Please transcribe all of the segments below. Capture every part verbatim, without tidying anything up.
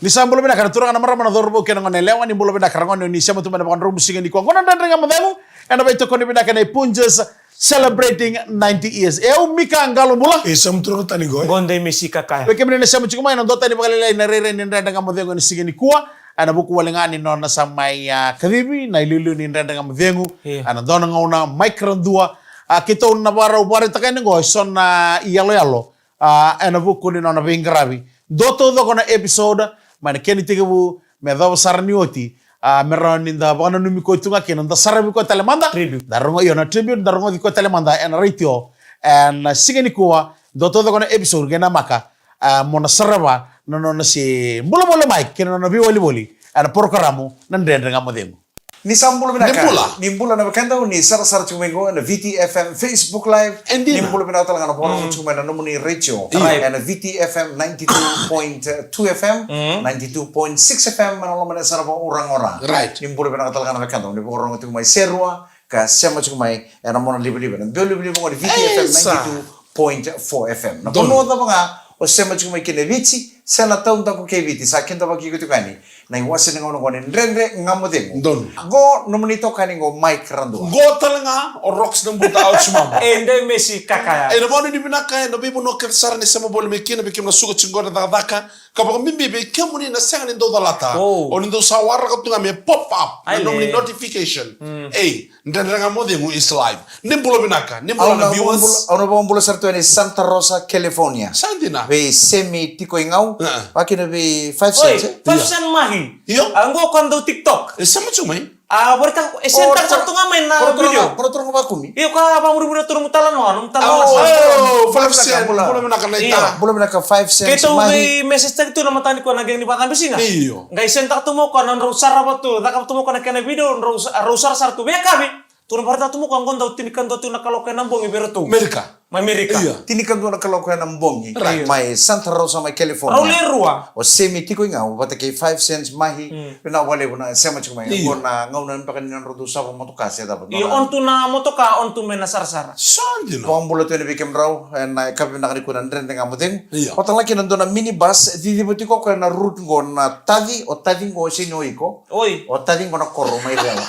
Ni sa bula vinaka na turaga, na marama, na cauravou kei na gone yalewa, ni bula vinaka ragone, ni sema tu mai na vakadromu siga nikua. Qo na Dredre Ga Mo Cegu, ena veitokoni vinaka nei Punjas, celebrating ninety years. E au Mika Qalobula. E sa mu turaga tani qo, e? Qo dei Mesi Kakaya. Vei kemuni na sema tiko mai, na dua tani vakalailai na rairai ni Dredre Ga Mo Cegu ena siga nikua. Ena vuku wale ga ni nona sa mai, a, kacivi na iliuliu ni Dredre Ga Mo Cegu. Io. Ena dua na gauna mai Karadua. A, keitou na vakarau vakaraitaka yani qo eso na iyaloyalo, a, ena vuku ni nona veiqaravi. Dua taucoko na episode mai na kena itekivu me yacova sara ni oti, a, me rawa ni da vakananumi koya tu ga kina, da saravi koya tale mada. Tribute. Da rogo, io, na tribute, da rogoci koya tale mada ena retio ena siga nikua. Dua taucoko na episode, qai namaka, a, mo na sarava na nona se bula voli mai kei na nona veivolivoli ena porokaramu na Dredre Ga Mo Cegu. Ni sa bula vinaka. Ni bula. Ni bula na wekada, ni sarasara tiko mai qo ena V T F M Facebook Live. E dina. Ni bula vinaka tale ga na vakarorogo tiko mai na nomuni retio. Io. Ena V T F M ninety-two point two F M, ninety-two point six F M, ena loma ni yasana vakaOraqora. Right. Ni bula vinaka tale ga na wekada, ni vakarorogo tiko mai Serua, ka sema tiko mai ena mona livaliva, na biau livaliva qo ni V T F M ninety-two point four F M. Na vanua cava ga o sema tiko mai kina e Viti, se na taudaku kei Viti, sa kidavaki iko tiko yani na iwase ni gauna qo ni Dredre Ga Mo Cegu. Donu. Qo nomuni itokani qo Mike Radua. Qo tale ga o Rox na buta au tiko mai. E dei Mesi Kakaya. Ena vakanuinui vinaka ena veivanua kece sara ni sema voli mai kina, vei kemuni na suka tiko qo na cakacaka. Ka vakabibi vei kemuni na sega ni dau calata. O ni dau sa waraka tu ga me pop up na nomuni notification. Ei, Dredre Ga Mo Cegu is live. Ni bula vinaka, ni bula na viewers. Au na vakabula sara tu yani Santa Rosa, California. Sa dina. Vei Semi Tiko i Gau. Vakina vei five cents, e? Five cents mahi. Io. A qo ko dau TikTok. E sema tu mai. A, vorita, e send taka sara tu ga mai na video. Poro toro ga vakumi. Io, ka vamurivuri tu nomu talanoa, nomu talanoa. Oh, five cents, bula vinaka na ita. Bula vinaka five cents mahi. Keitou vei message taki tu na matani ko na geng ni vakabisiga. Io. Qai send taka tu mo ko na drau sarava tu, cakava tu mo ko na kena video, drau, drau sarasara tu. Vei kavi. Tu na varata tu mo ko a qo dau tinikadua tu na kaloko ena bogi vei ratou. Merika. Mai Merika. Io. Tinikadua na kaloko ena bogi. Right. Mai Santa Rosa, mai California. Rau le rua. O Semi Tiko i Gau vata kei five cents mahi. Vinaka vakalevu na sema tiko mai. Io. Qo na gauna beka ni nodrau dau sava motoka se cava. Io, on tu na motoka, on tu mai na sarasara. Sa dina. Vakabula tu yani vei kemudrau ena yakavi vinaka nikua na Dredre Ga Mo Cegu. Io. Vata ga kina dua na minibus, ciciva tiko ko ena route qo na Taci, o Taci qo o seni o iko. Oi. O Taci qo na koro mai Rewa.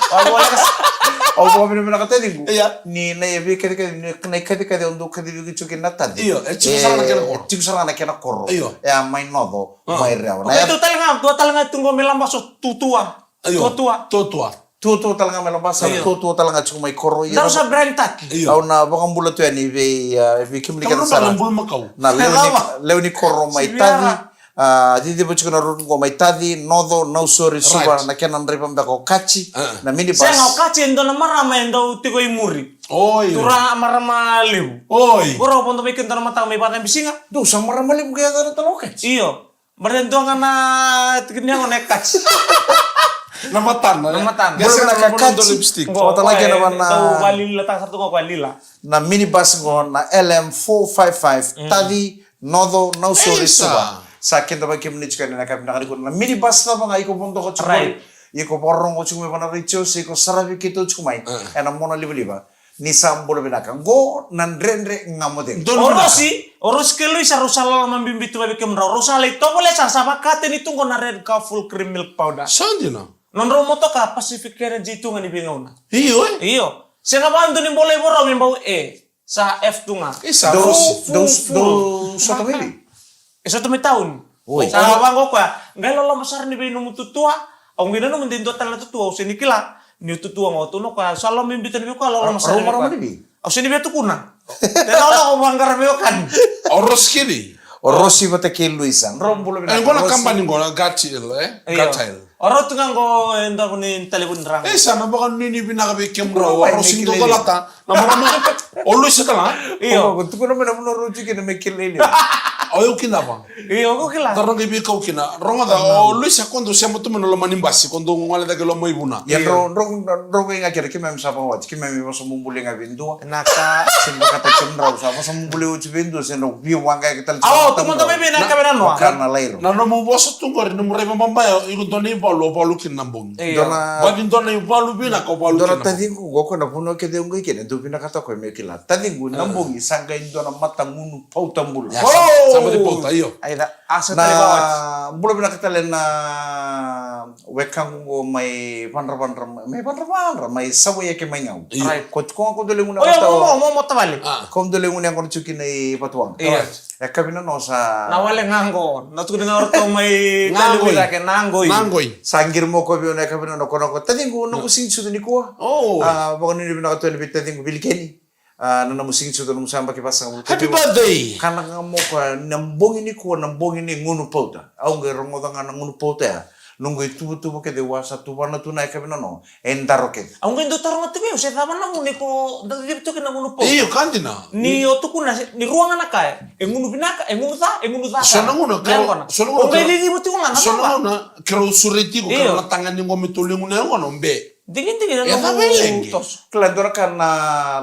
Au vakavinavinaka Taci qo. Io. Ni na ia veikacikaci, ni na ikacikaci au dau kacivi iko tiko kina na Taci. Io, e tiko sara na kena koro. Tiko sara na kena koro. Io. E a mai Noco, mai Rewa. O keitou tale ga, dua tale ga tu qo mai Labasa, Tuatua. Io. Tuatua. Tuatua. Tuatua tale ga mai Labasa, Tuatua tale ga tiko mai koro. Dau sa brand taki. Io. Au na vakabula tu yani vei, a, vei kemuni kece sara. Na lewe ni, lewe ni koro mai Taci. A, ciciva tiko na route qo mai Taci, Noco, Nausori, Suva, na kena draiva beka o Kaji, na minibus. Sega, o Kaji e dua na marama e dau tiko i muri. Oi. Turaga marama levu. Oi. Qo rau vodo mai kina dua na mataka mai vakabisiga. Dou sa marama levu qai yacana tale o Kaji. Io. Bara e dua ga na tiki ni yago na Kaji. Na matana. Na matana. Bula vinaka Kaji. Lipstick. Qo, vata ga kina vana. Dau valila taka sara tu qo ko a lila. Na minibus qo na L M four five five, Taci, Noco, Nausori, Suva. Sa kidavaki kemuni tiko yani na yakavi vinaka nikua. Na minibus cava ga iko vodo tiko mai. Iko vakarorogo tiko mai vana retio se iko saravi keitou tiko mai. Ena mona livaliva. Ni sa bula vinaka. Qo na Dredre Ga Mo Cegu. O Rosi, o Rosi kei Luisa rau sa loloma bibi tu ga vei kemudrau. Rau sa lai tovolea sara, sa vakateni tu qo na Red Cow Full Cream Milk Powder. Sa dina. Nodrau motoka Pacific Energy tu ga ni veigauna. Io, e? Io. Sega vakadua ni bolei vorau me bau e. Sa F tu ga. E sa dou, dou, dou sota mai vei? E sota mai tauni. Oi. Sa vaqo koya. Qai loloma sara ni vei nomu tutua. Au qai nanuma de dua tale na tutua, au sega ni kila. Ni tutua ga o tu na koya. Sa loloma bibi tu ni vei koya, loloma sara ni vei koya. Au sega ni via tukuna. Tena lako vaqara vei o kani. O Rosi kei vei? O Rosi vata kei Luisa. Drau bula vinaka. E, qo na kabani qo na Gatil, e? Io. Gatil. O rau tu ga qo e dua ni talevoni ra. E sa na vakanuinui vinaka vei kemudrau. O Rosi dau calata. Na marama. O Luisa tala. Io. Ko tukuna mai na vanua rau tiko kina me kilai levu. O yau kidava. Io, ko kila. Dara qai veikau kina. Rogoca, o Luisa ko dau sema tu mai na loma ni basi, ko dau gole cake loma i vuna. Ia drau, drau, drau qai ga kina, keimami sa vakawati, keimami vosa bubului ga vei dua. Na ka. Sega ni vakataki kemudrau, sa vosa bubului oti vei dua, se drau via waqa yake tale. Au, tu mada mai vei na ka vei na noa. Ka na lairo. Na nomu vosa tu qori, nomu raiva babaya, iko dua na ivalu, o valu kina na bogi. Io. Dua na, baci dua na ivalu vinaka, o valu kina na bogi. Dua na taciqu, qo ko na vanua kece au qai kina, dau vinakata koya me kila. Taciqu, na bogi, sa qai dua na matagunu pauta bula. Ia, sa, sa Oti pauta, io. Aida, a sa tale vawati. Na bula vinaka tale na wekaqu qo mai Vadravadra, mai Vadravadra, mai Savoia kei mai Gau. Io. Right. Ko tiko ga ko dole gunu Oi, yaqona mo, mo, mo, mo tavale. Ah. Ko dole gunu yaqona tiko kina i Vatuwaqa. Io. Right. E ka vinaka no sa Na wale ga qo, na tukuni ga o ratou mai Gagoi. Tale mai cake, na qoi. Na qoi. Sa qiri mo ko vei au na e ka vinaka no ko na ko. Taciqu, na ko sigi sucu nikua. Oh. Ah, vakanuinui vinaka tu yani vei taciqu Vilikeni. Ah, na nomu sigi sucu, nomu sa yabaki vasagavulu. Happy birthday. Ka na ga mo ko na bogi nikua, na bogi ni gunu pauta. Au qai rogoca ga na gunu pauta ya. Noqu ituvatuva kece au a sa tuvana tu na e ka vinaka no. E daro kece. Au qai dau taroga tu vei au, se cava na gunu ko dau ciciva tu kina na gunu pauta. Io, ka dina. Ni o tukuna, ni rua ga na ka e. E gunu vinaka, e gunu ca, e gunu ca. So na gauna, Na yaqona. So na gauna, Au qai ciciva tu ga na so na cava. Gauna, keirau sureti tiko, Io. Keirau na taga ni qo me tolu ni gunu yaqona, o be. Digidigi na E cava e noqu leqi? Toso. Kila dua na ka na,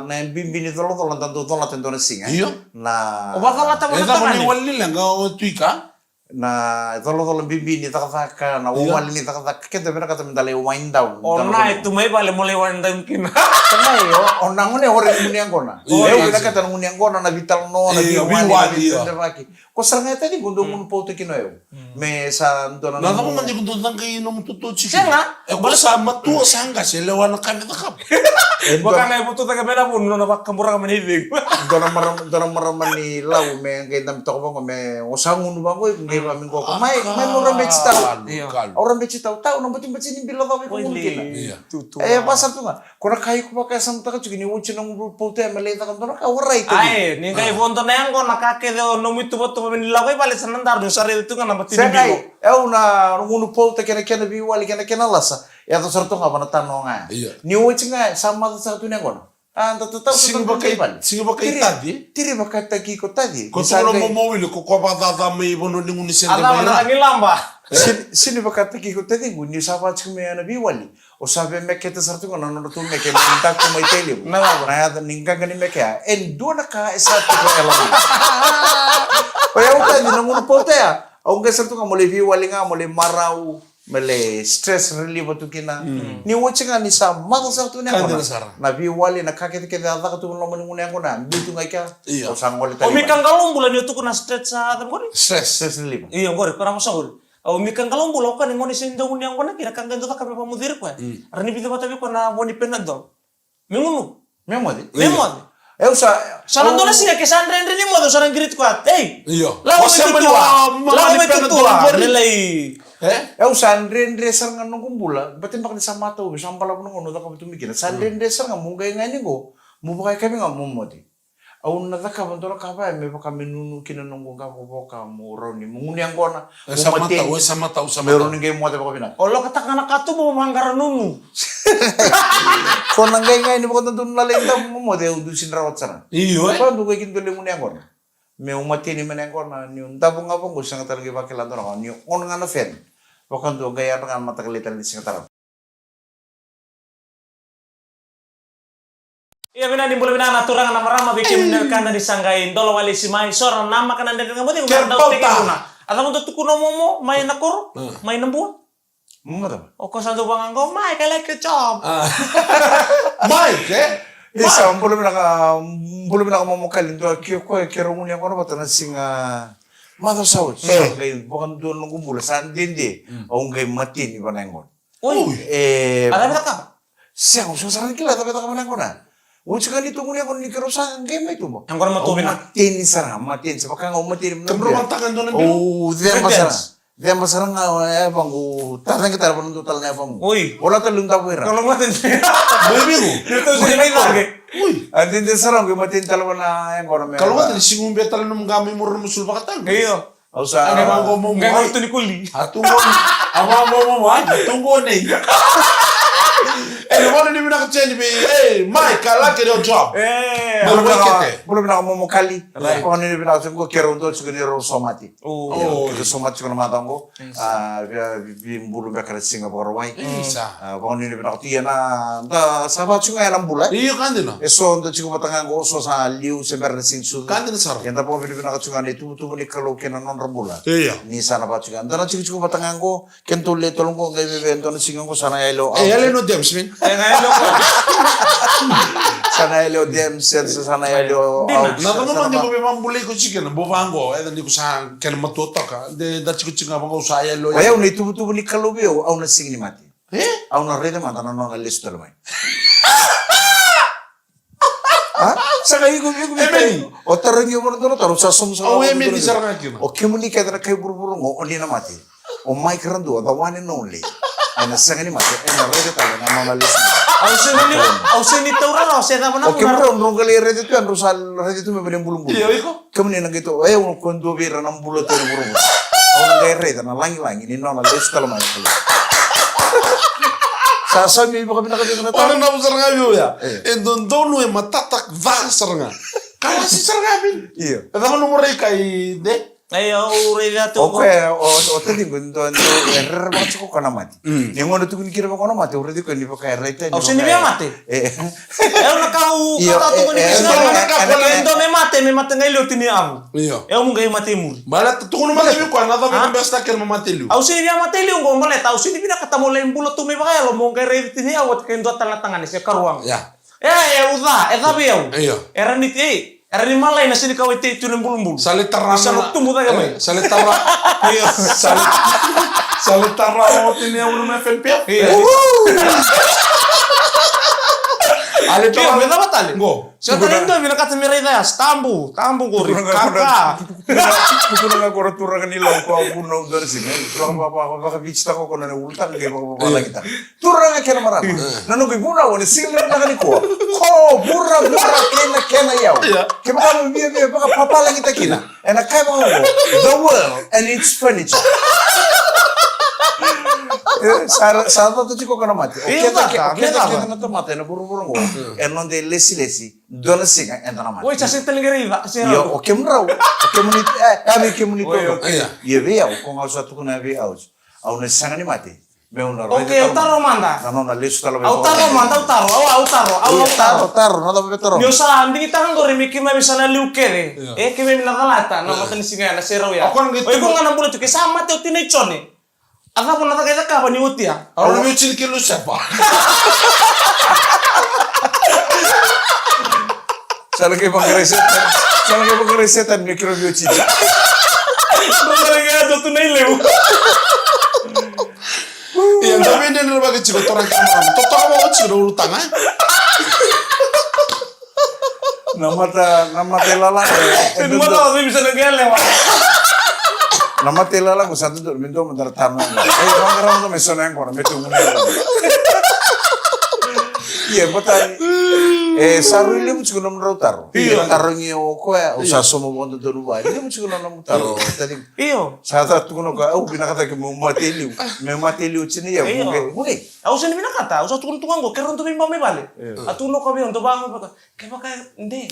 na bibi ni colacola, da dau colata e dua na siga. Io. Na O vacolata E vaka cava tagane. ni wali ni leqa o tuika? Na colacola bibi ni cakacaka, na Io. wawale ni cakacaka, keda vinakata me da lai wind down, O da na na e tu mai vale mo lai wind down kina. Tamai, o, o na gone o re gunu yaqona. Io, Io, io. vinakata na gunu yaqona, na vitalanoa, na E, viwali, na viwali, io. vitendevaki. Ko sara ga e taciqu dou gunu pauta kina o yau. Me sa dua na Na nomu cava mani ko dou caqai nomu tutu tiko. Sega. E ko sa matua sa qase, lewa na ka me cakava. E dua Vaka ga e votu cake me na vunu, nona vakaburaka me na icegu. Dua na marama, dua na marama ni Lau me qai dabe toka vaqo me o sa gunu vaqo, qai va me qo ko mai, mai mo rabeti tau. Kalu, Io. kalu. Au rabeti tau, tau, na batibati ni bilo cava iko gunu kina. Io. Tutu. E, vasa tu ga. Ko na ka iko vakayasamataka tiko ni oti na gunu pauta me lai caka dua na ka, orait. Ai, ni qai vodo na yaqona ka kece o nomu ituvatuva me ni lako i vale sa na daru ni sa raica tu ga na bati ni Sega, bilo. e, au na gunu pauta kena, kena veiwali, kena, kena lasa. E yaco sara tu ga va na tano ga. Io. Ni oti ga, sa maca sara tu na yaqona. A, da tatau Sigi sara tu vakai, ga i vale. sigi vakai Tiri, taci. tiri vakataki iko taci. Ko Ni sa tukuna qai mo mo wili, ko ko vakacaca mai vanua ni gunu sede A cava mai na ra. lagi laba. Sini, sini vakataki iko taciqu, ni sa vacika mai ana veiwali. O sa via meketa sara tu ga na nodratou meke me daku mai Tailevu. Na cava? Na yaca ni qaqa ni meke ya. E dua na ka e sa tiko e loma. O yau taci na gunu pauta ya. Au qai sara tu ga mo lai veiwali ga, mo lai marau, me lai stress reliever tu kina. Ni oti ga ni sa maca sara tu na Ka yaqona. dina sara. Na veiwali, na ka kece kece a caka tu na loma ni gunu yaqona. Biu tu ga i kea. Io. Au sa gole O tale mi mai. ka qalo bula ni o tuku na stress a cava qori? Stress. Stress reliever. Io, qori, ko na vosa qori. Au mi ka qalo bula, au ka ni gone se ni dau gunu yaqona kina ka qai dau caka me vamuciri koya. Mm. Ra ni vica vata vei koya na vo ni Panadol. Me gunu. Me moce. Me Io. moce. Eu sa Sa na dua na siga ke sa dredre ni moce, au sa na qiriti koya. Ei. Io. Lako Ko mai se mani tutua. wa, ma- Lako mani mai Panadol tutua. qori. Me lai. E? Eu sa dredre sara ga noqu bula. Bati baka ni sa matau, sa balavu na gauna au cakava tu mai kina. Sa dredre sara ga mo qai ga ni qo. Mo vakaikavi ga mo moce. Au na cakava dua na ka vaya me vaka me nunu kina noqu qavokavoka mo rauni mo gunu yaqona. E mo sa mateni. matau, e sa matau, sa Me matau. rauni qai moce vakavinaka. O lokataka na katuba mo vaqara nunu. Ko na qai qai ni vakadodonu na lai davu mo moce au dusi na rawata sara. Io, e? Ko dua qai kidua lai gunu yaqona. Me u mateni me na yaqona ni u davu ga vaqo sega tale qai vakila dua na ka ni u on ga na fan. Vakadua qai yadra ga na mataka lai tale ni sega tara. Ia vinaka ni bula vinaka na turaga na marama vei kemuni na wekada ni sa qai dola walesi mai so ra namaka na dredre ga mo cegu Ke me dau pauta. teki kuna. A cava dou tukuna momo mai na koro? Mm. Mai na bua? Momo cava? O ko sa dou vagaqo, Mike, I like your job. Ah. Mike, e? Isa, bula vinaka, bula vinaka momo kali dua ke ko ke rau gunu yaqona vata na siga maca sa oti. Mm. Sa qai vakadua noqu bula sa dede. Mm. Au qai mateni vana yaqona. Oi. Oi. E, A cava e cakava? Sega, au sega sara ni kila cava e cakava na yaqona. Oti ga ni tu gunu yaqona ni keirau sa qai mai tuba. Yaqona matua vinaka. Au mateni sara, mateni sara, vaka ga au mateni na Keirau bia. mataka e dua na bia. Au ceba sara. Ceba sara ga, e, vaqo, tacaqe tale vana dua tale na yavaqu. Oi. Au la tale ni davo ira. Kalo mateni. Mai viqu. Ni tu sega ni cake. Oi. A dede sara qo mateni tale vana yaqona me Kalo mateni, sigu bia tale nomu ga mai mura nomu sulu vakataga. Io. Au sa Ane vaqo momo. Qai ai. Qai tu ni kuli. A tu qo. A vaqo momo, a tu qo nei. E, na vona ni vinaka teni vei, e, Mike, I like your job. E, Bula Bula vinaka, vinaka. bula vinaka momo kali. Right. Vona ni vinaka teni qo keirau dua tiko ni rau somati. O. Ia, O. keirau somati tiko na macawa qo. Yes. A, via, vi, vi bulu beka na siga Vakarauwai. Isa. A, vona ni vinaka tu ia na, da sa vaka tiko ga ena bula. Io, ka dina. E so da tiko vata ga qo, so sa liu se bera na siga ni sucu. Ka dina sara. Ia da vakavinavinaka tiko ga na ituvatuva ni Kalou kei na nodra bula. Io. Ni sa na vaka tiko ga. Da na tikotiko vata ga qo, kedatou le tolu qo, qai veve dua na siga qo sa na yali o E, yali no James, man. E, ga yali o Sa na yali o Dem, se sa na yali o... Dina. Au, na sa cava na mani ko me mabulai ko tiko na bo vaqo, e da ni ko sa kena matua toka. De da tiko tiko ga vaqo sa yali o... O yau na ituvatuva ni Kalou vei au, au na sega ni mate. E? Au na raica mada na nona lesu tale mai. A? Sa ka iko, iko, iko. Emeni. O tarogi au vaka dua na taro, sa somu sa... Au emeni sara ga kina. O kemuni kece na kai vuravura qo, o ni na mate. O Mike Radua, the one and only. Ena sega ni mate, ena raica tale na nona lesu. Au sega ni, au sega ni taura rawa se cava na... O kemuni rau, drau qai lai raica tu, drau sa raica tu me vale bulubulu. Io, iko. Kemuni na qai tu, e, au na kua dua vei ira na bula tu ena vuravura. Au na qai raica na lagilagi ni nona lesu tale mai na Kalou. Sa saumi vakavinaka vei iko na taro. Ona na sara ga vei au ya. E. E dodonu, e matata ca sara ga. Ka wasi sara ga vei. Io. E cava nomu rai kai de? Ai, au raica tu. O koya, o, o taciqu, dua, dua, e rerevaka tiko ko na mate. Mm. Ni gauna tukuni kina vaka ko na mate, au raici koya ni vaka e rai tani. Au sega ni via mate. E. E, au na ka au... Io, ka tau e, tukuni e, kina e, sara. E, e, e, e, dua me mate, me mate qai liu tini avu. Io. E, au mu qai mate i muri. Baleta tukuna mate vei koya, na cava na best kena me mate liu. Au sega ni via mate liu qo, baleta au sega ni vinakata mo lai bula tu mai vakayalo, mo qai raici tini avu, oti ke dua tale na tagane, se karua qo. Ia. E, e, au ca, e ca vei au. Io. Era ni, e, era ni malai na sega ni kauaitaki tu na bulubulu. Sa le tara na, sa na tubu cake mai. Sa le tara. Io. Sa le, sa le tara o tini avu na F N P F. Io. Uhu. A le tara. Io, me cava tale? Qo. Sa tara e dua vinakata me raica ya, sa tabu, tabu qori, kaka. Tukuna ga ko ra turaga ni Lau, ko a vunau dua na siga. Turaga va, va, va, vakavititaka ko na ulutaga qai vakavavalagitaka. Turaga kei na marama. Io. Na noqu ivunau ena siga levu vinaka nikua. Ko vuravura kei na kena iyau. Io. Kevaka mo viavia vakapapalagitaki kina, ena kaya vaka oqo, the world and its furniture. E, sa, sa cata tiko ko na mate. O keda, ke, o keda, keda na tamata ena vuravura oqo. Io. E noda ilesilesi, dua na siga eda na mate. Oi, sa sega tale ga ni raica, se... Io, o kemudrau, o kemuni, e, e, vei kemuni. Oi, toka. Io. Ia vei au, ko ga au sa tukuna vei au. Au na sega ni mate. Meu na raica. Okei, au taro mada. Na nona lesu tale mai. Au taro mada, au taro, au, au taro, au, au taro. Taro, taro, na cava me taro? Niu sa digitaka qori me keimami sa na liu kece. Io. E, keimami na calata na matanisiga ya, na serau ya. O iko ga na bula tu, ke sa mate o tinai Jone. A cava na caka e cakava ni otia? Au na meu tini kilo sepa. Sa na qai vaqarai Setani. Sa na qai vaqarai Setani me kiro vei o Jiji. Sa na qai yaco tu na ilevu. Ia, da vei dredre vaka tiko, toro kina marama. Totoka vaka tiko na ulutaga, e? Na mata, na mata ilala. Seni mata, seni bisa na qai lewa. Na mata ilala, ko sa dodonu me dua mada na taro. E, vaqara mada me so na yaqona, me tu muna. Ia, bata. E, sa rui levu tiko na nomudrau taro. Io. Tarogi au o koya, au sa sauma vakadodonu vua. Levu tiko na nomu taro, taciqu. Io. Sa ca tukuna o koya, au vinakata ke meu mate liu. Meu mate liu tini ya, io. Muqe, muqe. Au seni vinakata, au sa tukuna tu ga qo, keirau dau veibau mai vale. Io. A tukuna o koya vei au, dau vaqo, kevaka, de,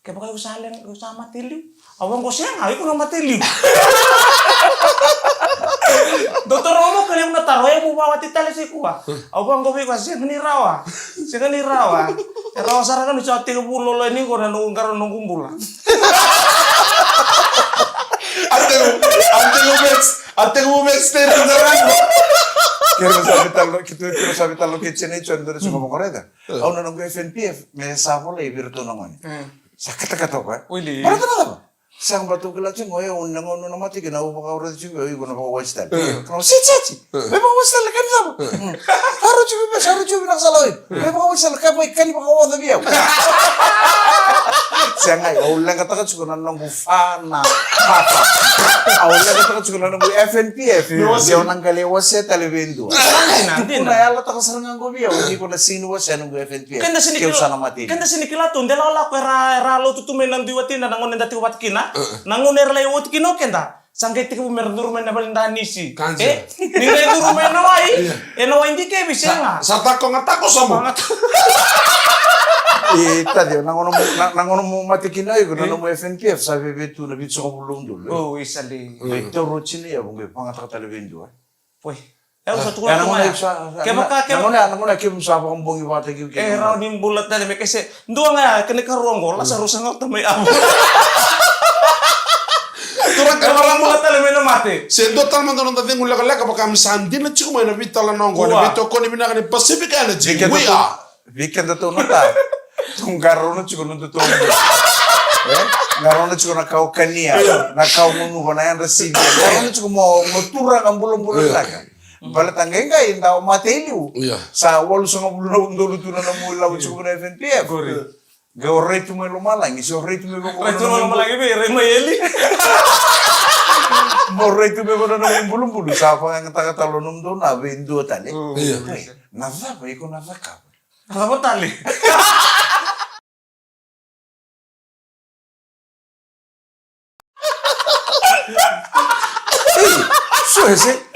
kevaka iko sa le, iko sa mate liu. Au vaqo, sega, iko na mate liu. Dau taro mo ka levu na taro, e, mo vawati tale se kua. Au vaqo vei koya, sega ni rawa. Sega ni rawa. E rawa sara ga niu sa tekivu lolo yani qo na noqu qara noqu bula. A tekivu, a tekivu vei, a tekivu vei stage sara ga. Keirau sa veitalanoa, keitou, keirau sa veitalanoa kei Jane, Jane, dua na siga mo qarauna. Au na noqu F N P F, me sa volai vei iratou na gone. Sa katakata o koya. Baleta na cava? Sega, baleta au kila tiko ga o yau na gauna na mate kina, au vakauraica tiko vei au, iko na vakawati tale. Kena, se, se, se. Me vakawati tale, ka ni cava? Sa rau tiko vei, sa rau tiko vei na ka sa lako. Me vakawati tale, ka mai, ka ni vakaoca vei au. Sega, au leqataka tiko na noqu fa na papa. Au leqataka tiko na noqu F N P F. Ni au na qai lai wasea tale vei dua. Dina, dina. Tukuna, yalataka sara ga qo vei au, ni ko na sega ni wasea noqu F N P F. Keda sega ni kila, keda sega ni kila tu, de lakolako era, era lotu tu mai na dui watina na gauna eda tiko vata kina. Na gauna era lai oti kina o keda, sa qai tekivu mera curu mai na vale danisi. E? Ni qai curu mai na wai. Ena wai dikevi, sega. Sa takoga tako sobu. E, taci, na gauna mo, na, na gauna mo mate kina o iko, na nomu F N P F sa veve tu na vitusagavulu na udolu. O, isa dei. Mai taura o tini ya, qai vagataka tale vei dua. Poi. E, au sa tukuna tu ga ya. Kevaka, kevaka. Na gauna, na gauna keimami sa vakabogi vata kei, e, rawa ni bula tale me kese. Dua ga ya, kena ikarua qo, la sa rau sa gauta mai avu. Tura kena marama. Bula tale mai na mate. Se dua tale mada noda cegu lekaleka vaka me sa dina tiko mai na veitalanoa qo, na veitokoni vinaka ni Pacific Energy. We are. Vei keda tou na ta. Qarauna tiko na dodonu. E? Qarauna tiko na ka o kania, na ka o gunuva, na yadra sivia. Qarauna tiko mo, mo turaga bulabula taka. Baleta qai qai da o mate i liu. Sa walusagavulu na udolu tu na nomu ilavo tiko na F N P F. Qai o rai tu mai lomalagi, se o rai tu mai vako. Rai tu mai lomalagi vei, rai mai eli. Mo rai tu mai vako na nomu bulubulu, sa vakayagataka tale o nomudou na vei dua tale. Na cava iko na cakava? Na cava tale? Ei, so ese.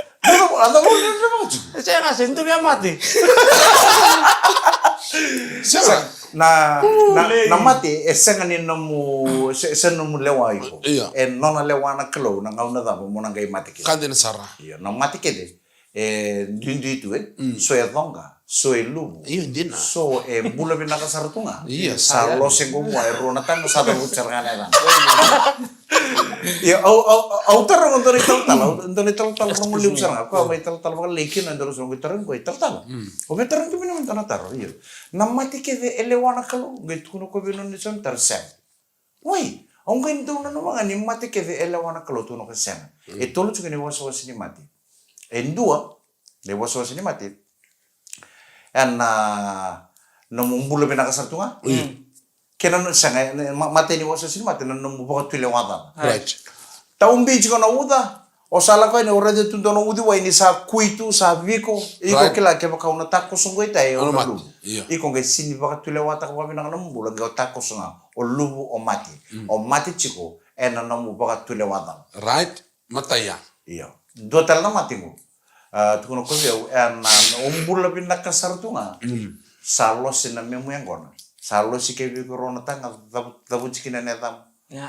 Sega, se duvia mate. Sega. Na, na, na mate e sega ni nomu, se, se nomu lewa iko. E nona lewa na Kalou na gauna cava mo na qai mate kece. Ka dina sara. Io, na mate kece. E duidui tu, e. So e coqa, so e luvu. Io, dina. So e bula vinaka sara tu ga. Io, sa lose qo mua e rua na taga, sa cavuti sara ga na yacana. Io, au, au, au taroga dua na italatala, au, dua na italatala rogo levu sara ga. Koya mai talatala vakalei kina, dua na so qai taroga koya italatala. O via taroga kemuni mada na taro, io. Na mate kece e lewa na Kalou, qai tukuna koya vei nona isau ni taro, sega. Oi, au qai dau nanuma ga ni mate kece e lewa na Kalou, tukuna koya sega. E tolu tiko na iwasewase ni mate. E dua, na iwasewase ni mate. Ena nomu bula vinaka sara tu ga. Kei na no, sega, e, ma-, mate ni iwasewase ni mate, na nomu vakatulewa cala. Right. Tau bi tiko na uca, o sa lako yani o raica tu dua na uciwai ni sa kui tu, sa viko. Iko kila kevaka o na takoso qo i tai, o na luvu. Iko qai sini vakatulewataka vakavinaka na nomu bula, qai o takoso ga, o luvu, o mate. O mate tiko ena nomu vakatulewa cala. Right. Matai ya. Io. Dua tale na mate qo. A, tukuna koya vei au, ena, o bula vinaka sara tu ga. Sa lose na memu yaqona. Sa lose kei vei iko rua na taga, cavu-, cavuti kina na yacamu.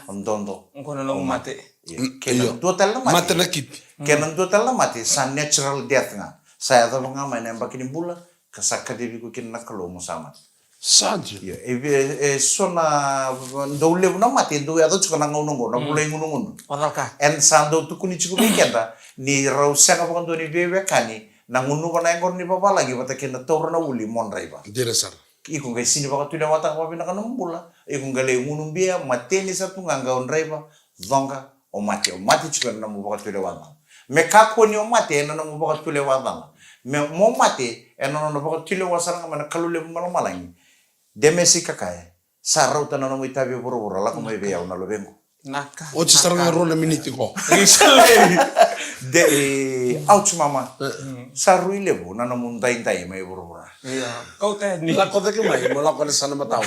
O dodo. Qo na nomu mate. Io. Kei na dua tale na mate. Mate na kiti. Kei na dua tale na mate, sa natural death ga. Sa yacova ga mai na yabaki ni bula, ka sa kacivi iko kina na Kalou mo sa mate. Sa dina. Io, e, e, e so na, dau levu na mate, dau yaco tiko na gauna qo, na vula i gunugunu. Ena sa dau tukuni tiko vei keda, ni rau sega vakadua ni veiwekani, na gunuva na yaqona ni vavalagi, vata kei na taura na uli mo draiva. Dina sara. Iko qai sini vakatulewataka vakavinaka nomu bula, iko qai lai gunu bia, mateni sa tu ga qai o draiva, coqa, o mate, o mate tiko ena nomu vakatulewa cala. Me kakua ni o mate ena nomu vakatulewa cala. Me mo mate ena nona vakatulewa sara ga mai na Kalou levu mai lomalagi. Demesi kakaya. Sa rauta na nomu itavi e vuravura, lako mai vei au na luvequ. Naka. Oti sara ga e rua na miniti qo. Isa lei. De, e, ouch mama. Sa rui levu na nomu daidai mai vuravura. Ia. Kauta yani. Lako cake mai, mo lako na sana matau.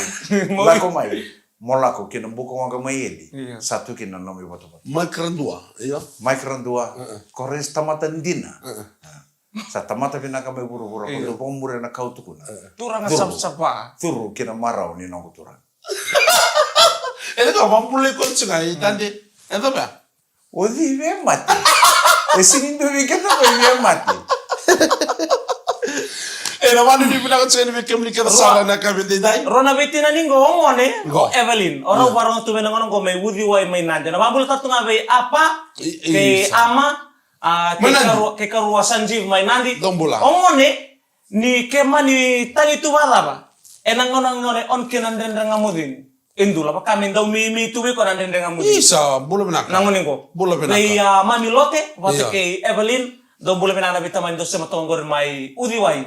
Lako mai. Mo lako ki na buka waqa mai eli. Io. Sa tu kina na nomu ivotavota. Mike Radua, io. Mike Radua. Ko resi tamata dina. Sa tamata vinaka mai vuravura, ko dau vakamuria na ka au tukuna. Turaga savasava. Curu ki na marau ni noqu turaga. E dau vakabulai koya tiko ga i tade. E dau vea? O cei via mate? E sini dua vei keda ko via mate. E na vanu ni vinaka tiko ni vei kemuni keda sara na ka vei daidai. Rua na veitinani qo, o gone, o Evelyn. O rau vakarorogo tu vei na gone qo mai Uciwai mai Nadi. Na vakabula tatu ga vei apa, kei ama, a, kei karua, kei karua Sanjeev mai Nadi. Dou bula. O gone, ni ke mani tagi tu vakacava. E na gauna gone, o na kena dredre ga mo cini. E dula vaka me dau meimei tu vei koya na dredre ga mo cini. Isa, bula vinaka. Na gone qo. Bula vinaka. Vei a mami Lote, vata kei Evelyn, dou bula vinaka na veitamani dou sema toka qori mai Uciwai,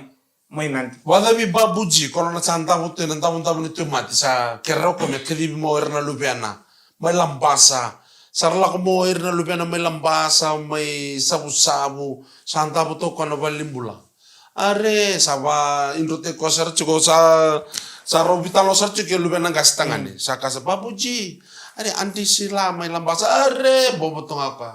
mai Nadi. Vakacavi Babuji, ko na sa davo tu, na davodavo ni tauvimate, sa kerea o koya me kacivi mai o ira na luvena. Mai Labasa. Sa ra lako mai o ira na luvena mai Labasa, mai Savusavu. Sa davo toka na valenibula. Are, sa va, idrotaki koya sara tiko, sa, sa rau vitalo sara tiko e luvena qase tagane. Sa kaya sa Babuji. Are, Aunty Sila mai Labasa. Are, bobo toka ga o koya.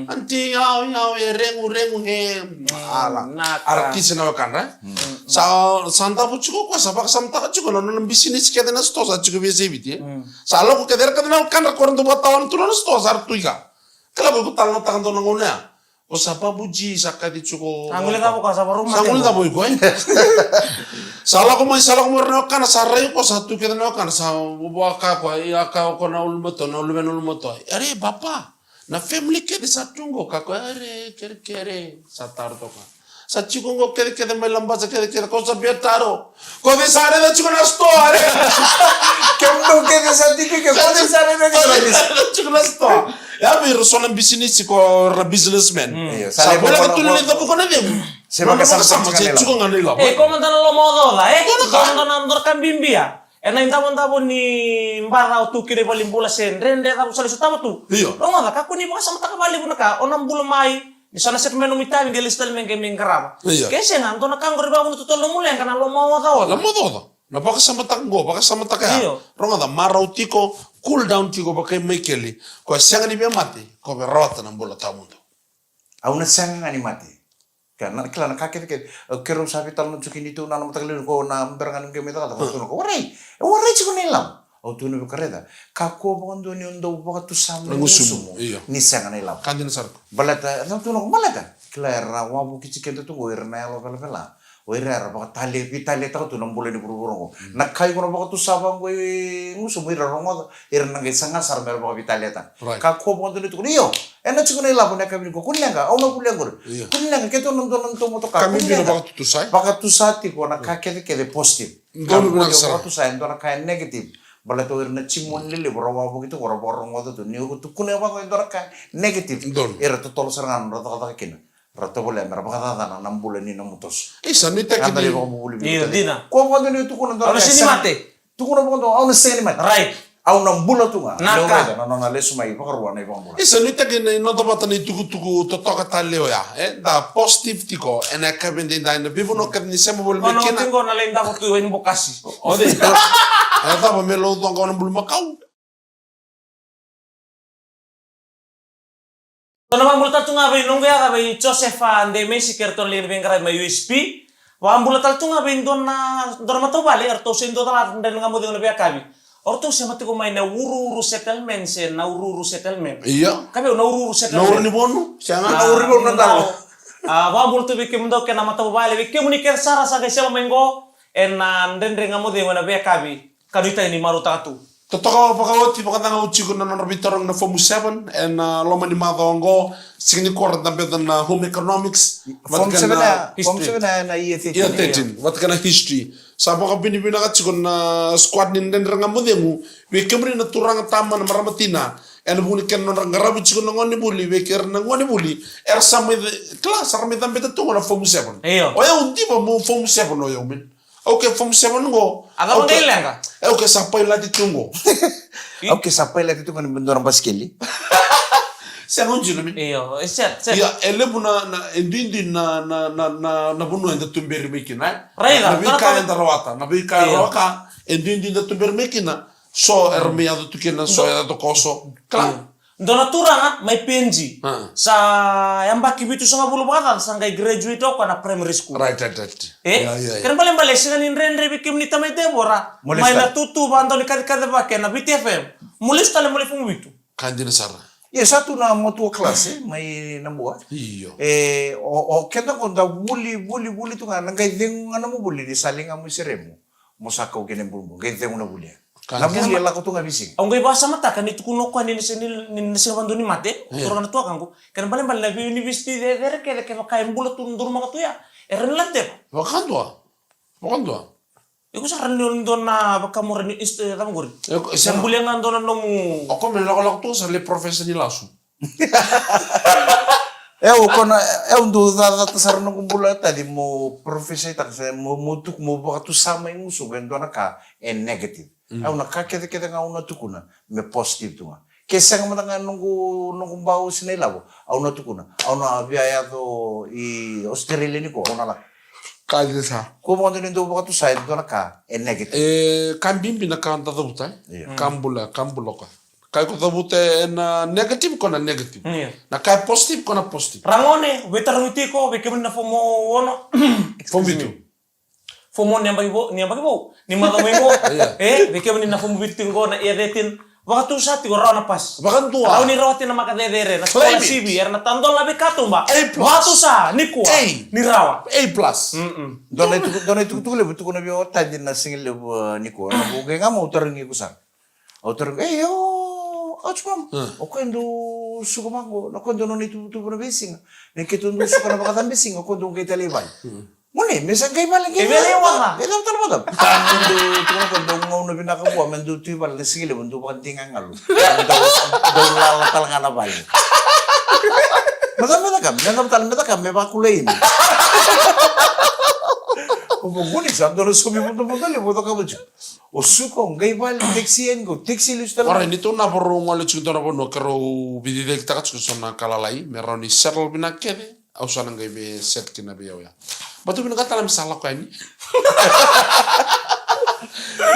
Aunty, yau, yau, e regu, regu, he. Ala. Ara kisi na wekadra. Sa, sa davo tiko o koya, sa vakasamataka tiko na nona bisinisi kece na sitoa, sa tiko vei Seviti, e. Sa lako kece, era kece na wekadra, ko ra dau vakatawana tu na sitoa, sa ra tu i ka. Kila ko iko tale na taka dua na gauna ya. Ko sa Babuji, sa kaci tiko. Sa gole cava o koya, sa vakarau mate. Sa gole cava o iko, e. Sa lako mai, sa lako mai o ira na wekana, sa rai o koya, sa tu kece na wekana, sa vaka o koya, ia ka o koya na ulumatua, na luvena ulumatua. Are, Baba. Na family kece sa tu qo, ka koya, are, kerekere, sa taro toka. Sa tiko qo kece, kece mai Labasa, kece, kece, ko sa via taro. Ko vei sa raica tiko na sitoa, are. Sa tiki ke kau sa na na kau na bisa. Tiko na sitoa. Ya vei ira so na bisinisi ko ira na businessman. Io, sa levu lako tu na levu. Sa vakasama, sa tiko ga na ilavo. E, ko mada na lomaocaoca, e? Ko mada na dora ka bibia. E na idavodavo ni bara o tu kina i valenibula se dredre cava sa lesu tava tu. Io. Rogoca, kakua ni vakasamataka vakalevu na ka o na bula mai. Ni sa na sega me nomu itavi, qai lesu tale mai qai mai qarava. Io. Ke sega, dua na ka qori vakavuna totolo nomu leqa na lomaocaoca. Lomaocaoca. Na vakasamataka qo, vakasamataka ya. Io. Rogoca, marau tiko, cool down tiko, vakai Maikeli. Ko sega ni via mate, ko via rawata na bula tawamudu. Au na sega ga ni mate. Ka na, kila na ka kecekece. Au keirau sa veitalanoa tiko kina tu na, na mataka lailai ko na bera ga ni qai mai cakacaka. Au tukuna ko, warai, e warai tiko na ilavo. Au tukuna vei ko, raica, kakua vakadua ni o dau vakatusa mai na gusumu. Io. Ni sega na ilavo. Ka dina sara ko. Baleta, au tukuna ko, baleta. Kila era wavoki tiko keda tu qo, ira na yalo velavela. O ira era vakatale, veitaleitaka tu na bula ni vuravura qo. Na ka iko na vakatusa vaqo e gusumu, ira rogoca, ira na qai saga sara me ra vakaveitaleitaka. Right. Kakua vakadua ni tukuna, io, e na tiko na ilavo na yakavi nikua, kua ni leqa, au na volia qori. Io. Kua ni leqa, keitou na dua na nodatou motoka. Ka bibi na vakatutusa, e? Vakatusa tiko na ka kecekece positive. Donu vinaka sara. Ka bibi na vakatusa e dua na ka e negative. Baleta o ira na jimoni lelevu ra wavoki tu qo ra vakarogoca tu. Ni o tukuna vaqo e dua na ka e negative. Donu. Ira totolo sara ga na nodra cakacaka kina. Ra tovolea me ra vakacacana na bula ni nomu toso. Isa, nuitaki ni. Io, dina. Ko vakadua ni tukuna dua na ka e sega ni mate. Tukuna vakadua, au na sega ni mate. Right. Au na bula tu ga. Na ka. Na nona lesu mai vakarua na ivakabula. Isa, nuitaki ni noda vata na itukutuku totoka tale oya. E, da positive tiko. E na yakavi edaidai na veivanua kece ni sema voli mai kina. Tiko na lai davo tu e ni bokasi. O cei? E cava me lau coqa o na bulumakau. Dua na vakabula tale tu ga vei noqu yaca vei Josefa Demesi kei ratou na liga ni veiqaravi mai U S P. Vakabula tale tu ga vei dua na, dua na matavuvale, eratou se dua cala Dredre Ga Mo Cegu na veiyakavi. O ratou sema tiko mai na Uruuru Settlement se na Uruuru Settlement. Io. Ka vei au na Uruuru Settlement. Na Uruuru ni Vonu? Se na Uruuru ni Vonu na dalo. A, vakabula tu vei kemudou kei na matavuvale, vei kemuni kece sara sa qai sema mai qo, ena Dredre Ga Mo Cegu ena veiyakavi. Ka nuitaki ni marautaka tu. Totoka vakaoti, vakacagau tiko na nodra veitarogi na Fomu Seven ena loma ni macawa oqo, siga nikua ra dabe na Home Economics. Fomu Seven na, Fomu Seven na year thirteen. Year thirteen, vata kei na history. Sa vakavinavinaka tiko na squad ni Dredre Ga Mo Cegu, vei kemuni na turaga, tama, na marama, tina, ena vuku ni kena nodra qaravi tiko na gonevuli, vei kei ira na gonevuli, era sa mai, kila, sa ra mai cabeta tu qo na Fomu Seven. Io. O yau diva mo Fomu Seven o yau, man. Au ke Fomu Seven qo. A cava qai leqa? Au ke sa pailate tu qo. Au ke sa pailate tu qo ni dua na basikeli. Sega, au dina, man. Io, e set, set. Ia, e levu na, na, e duidui na, na, na, na, na vanua eda tuberi mai kina, e? Raica, na veika eda rawata, na veika rawaka, e duidui da tuberi mai kina. So era mai yaco tu kina, so era yaco koso. Kila. Dua na turaga mai P N G. Sa yabaki vitusagavulu vakacaca sa qai graduate o koya na primary school. Right, right, right. E? Ia, ia, ia. Kena balebale, sega ni dredre vei kemuni tamai tevoro. Mai na tutu vakadau ni kacikaci vaka ena Viti F M. Mo lesu tale mo lai Fomu Vitu. Ka dina sara. Ia, sa tu na matua class, e, mai Nabua. Io. E, o, o keda qo da vuli, vuli, vuli tu ga, na qai cegu ga nomu vuli ni sa liga mo i seremu. Mo sa kau kina e bulubulu, qai cegu na vuli ya. Na vuli e lako tu ga veisiga. Au qai vakasamataka ni tukuna o koya ni na sega ni, ni na sega vakadua ni mate, turaga na tuakaqu. Kena balebale na veiunivesiti cecere kece kevaka e bula tu, durumaka tu ya, e rawa ni ladeva. Vakadua. Vakadua. Iko sa rawa ni dua na vakamuri ni ist-, e, cava qori? Iko, e sega. Bulia ga dua na nomu. O koya me lakolako tu sa le professor ni lasu. E, o koya na, e, au dau cacata sara noqu bula taci mo professor-taka se mo, mo tuku, mo vakatusa mai gusuqu e dua na ka e negative. Au na ka kecekece ga au na tukuna me positive tu ga. Ke sega mada ga noqu, noqu bau se na ilavo, au na tukuna. Au na via yaco i Australia nikua, au na lako. Ka dina sara. Ko vakadua ni dau vakatusa e dua na ka e negative. E, ka bibi na ka da cavuta, e? Io. Ka bula, ka bula o koya. Ka iko cavuta ena negative, ko na negative. Io. Na ka e positive, ko na positive. Ragone, veitarogi tiko, vei kemuni na Fomu ono. Fomu Vitu. Fomu ono ni yabaki vou, ni yabaki vou. Ni macawa mai vou. Io. E, vei kemuni na Fomu Vitu tiko qo na year thirteen. Vakatusa tiko, rawa na pasi. Vakadua. Rawa ni rawati na maka cecere, na scholarship, era na tadola veikatuba. A plus. Vakatusa nikua. A. Ni rawa. A plus. Mm-mm. Dua na itu-, dua na itukutuku levu tukuna vei au o taci na siga levu, e, nikua. Na vou qai ga mo au tarogi iko sara. Au tarogi, ei, o, au tukuna, o koya dau suka vaqo, na koya dau nona ituvatuva na veisiga. Na keitou dau suka na vakacabe siga, o koya dau qai tale i vale. Mone, me sa qai vale, qai vale, vale, vale. Qai vale, vale, vale. Dou tukuna ko dou gauna vinaka vua, me dou tu i vale na siga levu, dou vakadiga galu. Dou, dou lala tale ga na vale. Me caka, me caka, me caka, me caka, me vakula ini. O vaguni sa dou na somi vodovodo levu, vodo ka vaju. O suka, o qai vale, taxi en go, taxi lesu tale. Ora, ni tou na varau gole tiko dou na vanua, ka rau vicicekitaka tiko so na ka lalai, me rau ni settle vinaka kece. Au sa na qai vei set kina vei au ya. Batu vinaka tale me sa lako yani.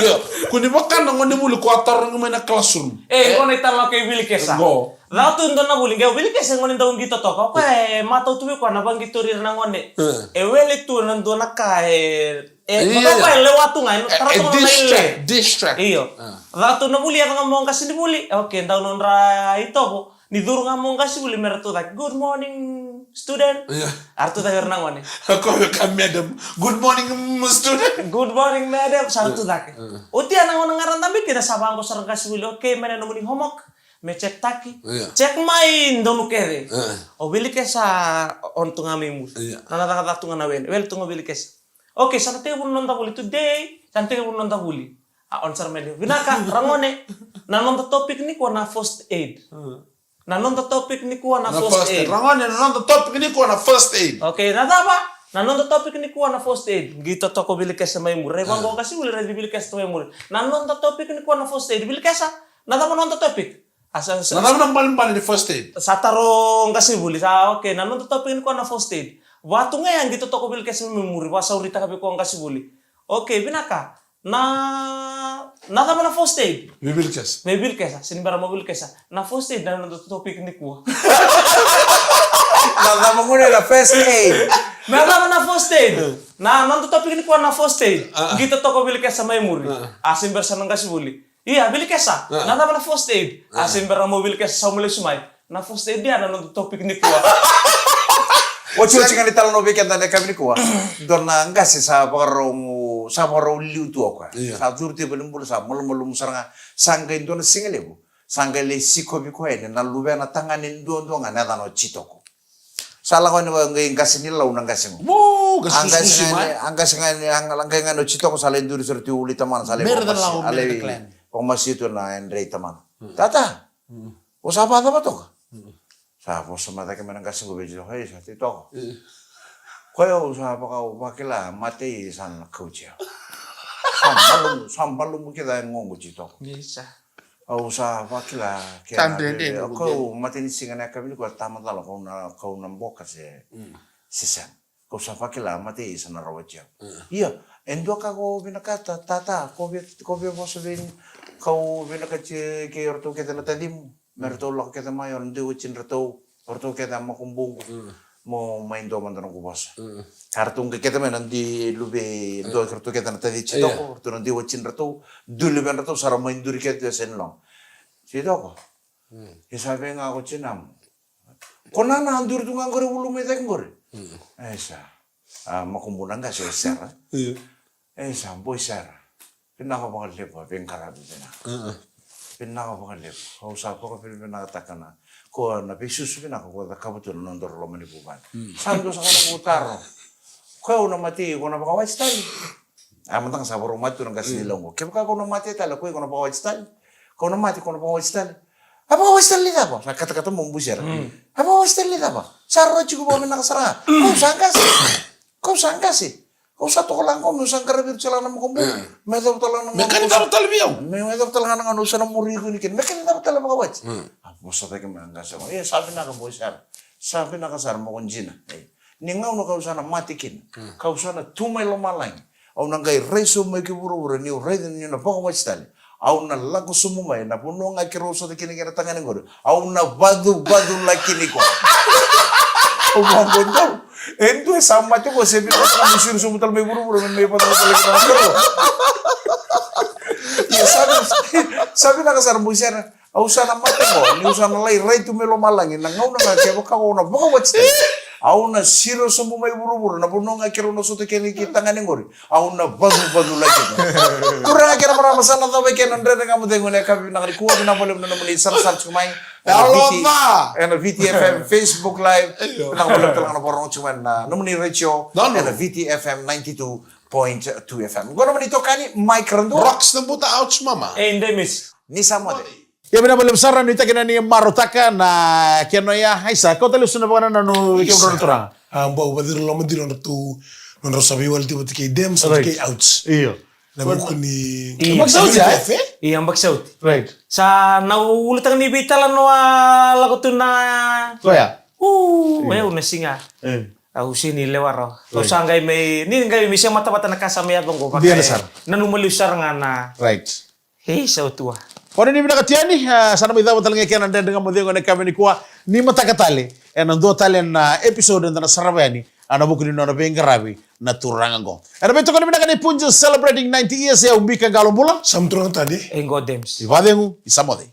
Io, ko ni vaka na gone vuli ko a tarogi mai na classroom. E, e, gone tale lako e vili kesa. Go. Caka tu dua na vuli, qe o vili kesa gone dau qito toka. Ko e matau tu vei koya na vaqitori ira na gone. E. E wele tu na dua na ka e, e, io, vaka e lewa tu ga, e, tara tu na ile. Distract, distract. Io. A. Caka tu na vuli, yaco ga mo qasi ni vuli. Okay, dau nodra itovo. Ni curu ga mo qasenivuli me ratou cake, "Good morning, student." Io. A ratou cake ira na gone. Ko vaka madam, "Good morning, mm, student." "Good morning, madam." Sa ratou cake. Io. Oti ya na gauna ga ra dabe kina sa vaqo sara qasenivuli, "Okay, mai na nomuni homework." Me check taki. Io. Check mai donu kece. Io. O vili kesa on tu ga mai muri. Io. Na na cakacaka tu ga na wele. Wele tu ga o vili kesa. Okay, sa na tekivu na noda vuli today. Sa na tekivu na noda vuli. A on sara mai levu. Vinaka, ragone. Na noda topic nikua na first aid. Mm. Na noda topic nikua na first aid. Ragone, na noda topic nikua na first aid. Okay, na cava? Na noda topic nikua na first aid. Qito toka o vili kesa mai muri. Rai vaqo qasenivuli, rai vili kesa tu mai muri. Na noda topic nikua na first aid. Vili kesa, na cava noda topic? A sa, sa, na cava na balebale ni first aid? Sa taro qasenivuli. Sa, okay, na noda topic nikua na first aid. Vatu ga ya qito toka o vili kesa mai muri. Vasauritaka vei koya qasenivuli. Okay, vinaka. Na, na cava na first aid? Vei vili kesa. Vei vili kesa, sini bera mo vili kesa. Na first aid na noda topic nikua. Na cava gone na first aid? Na cava na first aid? Na noda topic nikua na first aid. Ah. Qito toka o vili kesa mai muri. Ah. A sini bera sa na qasenivuli. Ia, vili kesa. Ah. Na cava na first aid? Ah. A sini bera mo vili kesa sa mo lesu mai. Na first aid ya na noda topic nikua. Oti, oti ga ni talanoa vei keda na yakavi nikua. Dua na qase sa vakarau, sa vakarau liu tu o koya. Io. Sa curu tu i valenibula, sa malumalumu sara ga. Sa qai dua na siga levu. Sa qai lai sikovi koya yani na luvena tagane duadua ga na yacana o Jitoko. Sa lako yani koya qai qase ni Lau na qase qo. Mo, qase sususi mai. A qase ga yani, a qai ga yani o Jitoko sa lai duri sara tu i ulu i tamana, sa lai vakamasi, a lai vakamasi tu na yadre i tamana. Hmm. Tata. Hmm. O sa vakacava toka? Mm. Sa vosa mai cake mai na qase qo vei Jitoko, "Ei, sa Jitoko. Mm. Koya au sa vaka, au vakila matei sa na kauti au. Sa malumu, sa malumu kece e goqo Jitoko. Isa. Au sa vakila ke sa na dredre veve, na koya au mateni siga na yakavi nikua, tamacala kau na, kau na boka se, mm, se sega. Kau sa vakila matei sa na rawati au." Mm. Ia, e dua ka ko vinakata, tata, ko via, ko via vosa vei, kau vinakati kei o ratou kece na tacimu. Me ratou lako kece mai, o na dui watidratou, o ratou kece a makubuqu. Mm. Mo mai dua mada noqu vosa. Mm. Ka ratou qai kece mai na dui luve, dua, mm, ratou kece na taci Jitoko, io, ratou na dui watidratou, dui luvedratou sa ra mai duri kece tu e Senilong. Jitoko. Mm. E sa vei ga ko tinamu. Ko nana a duri tu ga qori ulu mai cake qori. Mm. E sa. A makubu na qase o Sera. Io. E sa, boi Sera. Vinaka vakalevu, a veiqaravi vinaka. Uh-uh. Vinaka vakalevu. Au sa vakavinavinakataka na, ko na veisusu vinaka ko cakava tu na nodaru loma ni vuvale. Mm. Sa dua saka noqu taro. Ko au na matei, ko na vakawati tale? A mada ga sa vakarau mate tu na qase ni Lau qo. Kevaka ko na mate tale, ko iko na vakawati tale? Ko na mate, ko na vakawati tale? A vakawati tale ni cava? Sa katakata mo boi Sera. Mm. A vakawati tale ni cava? Sa rua tiko vakavinaka sara ga. Ko au sa qase. Ko au sa qase. Ko au sa toka la qo, meu sa qaravi ira tiko la na makubu. Mm. Me yacova tale ga na gauna. Me kena cava tale vei au? Me yacova tale ga na gauna au sa na muri iko ni kena. Me kena cava tale vakawati? Mm. A vosa cake mai na qase qo. E, sa vinaka boi Sera. Sa vinaka sara mo ko dina. E. Ni gauna kau sa na mate kina, mm, kau sa na tu mai lomalagi, au na qai rai sobu mai ki vuravura, niu raica niu na vakawati tale, au na lako sobu mai na vanua ga keirau sota kina kei na tagane qori, au na vacuvacula kina i koya. Au vaqo, dou, e dua e sa mate qo, se vinaka sara me siri sobu tale mai vuravura me mai vacuvacula kina na keirau. Ia sa, sa vinaka sara boi Sera. Au sa na mate qo, niu sa na lai rai tu mai lomalagi, na gauna ga kevaka au na vakawati tale, Au na siro sobu mai vuravura, na vanua ga keirau na sota kina ki tagane qori. Au na vacuvacu laki. Turaga kei na marama, sa na cava kei na Dredre Ga Mo Cegu ena yakavi vinaka nikua. Vinaka vakalevu na nomuni sarasara tiko mai ena VT, ena VTFM Facebook Live. Vinaka vakalevu tale ga na vakarorogo tiko mai na nomuni retio ena VTFM ninety-two point two FM. Qo nomuni tokani Mike Radua. Rocks na buta, ouch mama. E Demis. Ni sa moce. Ia vinaka vakalevu sara, nuitaki na ni marautaka na kena ya. Aisa, kau tale usu na vakanananu vei kemudrau na turaga. A, bau vacira loma dina nodratou, nodrau sa veiwali tiko vata kei Dems, vata kei Ouch. Io. Na vuku ni Bakisauti, e? Io, Bakisauti. Right. Sa na ulutaga ni veitalanoa lako tu na. Koya. U, e, au na siga. Au sini lewa rawa. Au sa qai mai, ni qai mai se matavata na ka sa mai yaco qo. Nanuma liu sara ga na. Right. Hei, sa utua. Kona ni vinaka tiani, a, sa na mai cava tale ga kena Dredre Ga Mo Cegu ena yakavi nikua. Ni mataka tale ena dua tale na episode eda na sarava yani ena vuku ni nona veiqaravi na turaga qo. Ena veitokoni vinaka ni Punjas celebrating ninety years, e au Mika Qalobula. Sa mu turaga tani. E qo Dems. Ni vacegu, ni sa moce.